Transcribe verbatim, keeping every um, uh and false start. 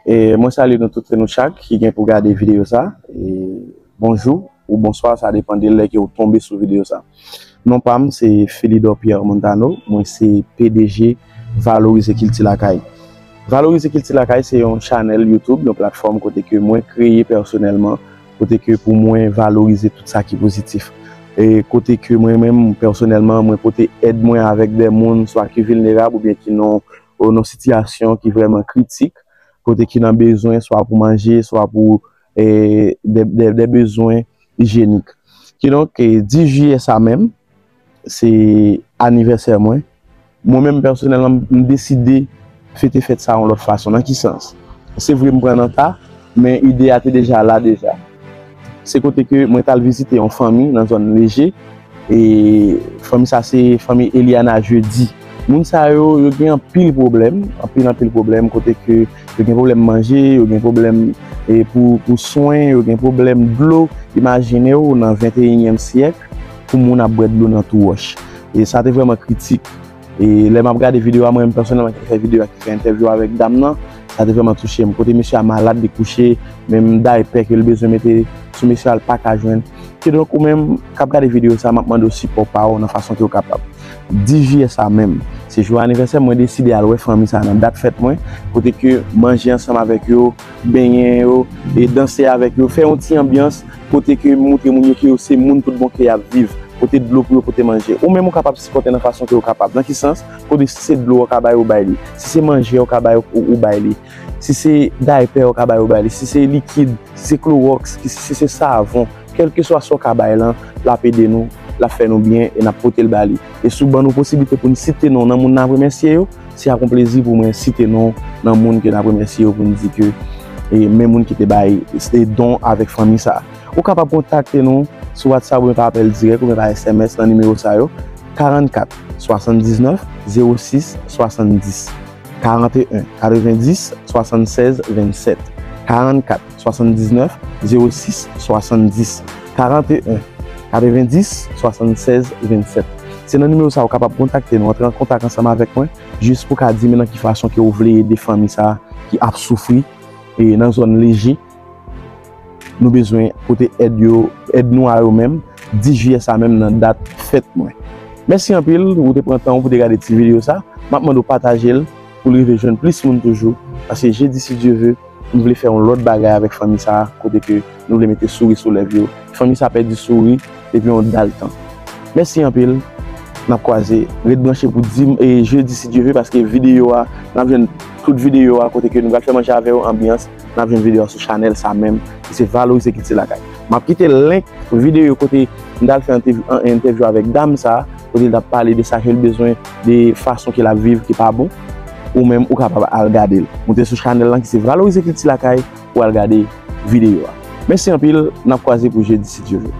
E mwen salye nou tout e nou chak ki gen pou gade videyo sa. E bonjou ou bonswa, sa depann de lè ke w tonbe sou videyo sa. Non pa m se Philidor Pierre Montano, mwen se P D G Valorize Kilti Lakay. Valorize Kilti Lakay se yon chanèl YouTube, yon platfòm kote ke mwen kreye pèsonèlman, kote ke pou mwen valorize tout sa ki pozitif. E kote ke mwen menm pèsonèlman, mwen pote èd mwen avèk de moun swa ki vilnerab oubyen ki nan, nan sitiyasyon ki vrèman kritik, kote ki nan bezwen swa pou manje, swa pou, e, de, de, de bezwen ijyenik. Kidonk, e, dis jiyè sa menm, se anivèsè mwen. Mwen menm pèsonèlman, m deside fete fèt sa yon lòt fason. Nan ki sans? Se vre m pran nan ta, men ide a te deja la deja. Se kote ke mwen t al vizite yon fanmi nan zòn Leje. E fanmi sa se fanmi Eliana Jeudi. Moun sa yo, yo gen anpil pwoblèm, anpil, anpil pwoblèm, kote ke yo gen pwoblèm manje, yo gen pwoblèm, e, pou, pou swen, yo gen pwoblèm dlo. Imajine w nan venteyinyèm syèk, pou moun ap bwè dlo nan twou wòch. E sa te vrèman kritik. E lè m ap gade videyo a, mwen menm pèsonèlman ki te fè videyo a, ki fè entèvyou avèk dam nan, sa te vrèman touche m. Kote mesye a malad, li kouche, menm daypè ke l bezwen mete sou mesye a, l pa ka jwenn. Kidonk, ou menm k ap gade videyo sa, m ap mande w sipò pa w nan fason ke w kapab. Dis jiyè sa menm, se jou anivèsè m, mwen deside al wè fanmi sa nan dat fèt mwen, kote ke manje ansanm avèk yo, benyen yo, e danse avèk yo, fè yon ti anbyans, kote ke moutre moun yo ke yo se moun tout bon ke y ap viv, pote dlo pou yo, pote manje. Ou menm ou kapab sipòte nan fason ke w kapab. Nan ki sans? Kote si se dlo w ka bay, ou bay li. Si se manje w ka bay, ou, ou bay li. Si se daypè w ka bay, ou bay li. Si se likid, si se klowòks, si se savon, kèlkeswa sa w ka bay lan, l ap ede nou, l ap fè nou byen e n ap pote l ba li. E si w ban nou posiblite pou n site non nan moun n ap remèsye yo, se ak yon plezi pou mwen site non nan moun ke n ap remèsye yo pou n di ke, e, men moun ki te bay, e, don avèk fanmi sa. Ou kapab kontakte nou sou WhatsApp oubyen pa apèl dirèk oubyen pa S M S nan nimewo sa yo, karannkat swasanndiznèf zewo sis swasanndis, karanteyen katrevendis swasannsèz vennsèt, karannkat swasanndiznèf zewo sis swasanndis, karanteyen katrevendis swasannsèz vennsèt. Se nan nimewo sa ou kapab kontakte nou, antre an kontak ansanm avèk mwen, jis pou ka di m nan ki fason ke ou vle ede fanmi sa ki ap soufri, e, nan zòn Leje. Nou bezwen pote èd yo, èd nou a yo menm, dis jiyè sa menm nan dat fèt mwen. Mèsi anpil, ou te pran tan w pou te gade ti videyo sa. M ap mande w pataje l pou l rive jwenn plis moun toujou. Paske jedi, si Dye ve, nou vle fè yon lòt bagay avèk fanmi sa, kote ke nou vle mete souri sou lèv yo. Fanmi sa pèdi souri depi yon dal tan. Mèsi anpil. N ap kwaze. Ret branche pou dim-, e, jedi, si Dye ve, paske videyo a, n ap jwenn tout videyo a, kote ke nou pral fè manje avè yo, anbyans, n ap jwenn videyo a sou chanèl sa menm, ki se Valorize Kilti Lakay. M ap kite link videyo kote m t al fè entèvyou, an, entèvyou avèk dam sa, kote l t ap pale de sa ke l bezwen, de fason ke l ap viv ki pa bon. Ou menm, ou kapab al gade l. Moute sou chanèl lan ki se Valorize Kilti Lakay pou al gade videyo a. Mèsi anpil, n ap kwaze pou jedi, si Dye ve.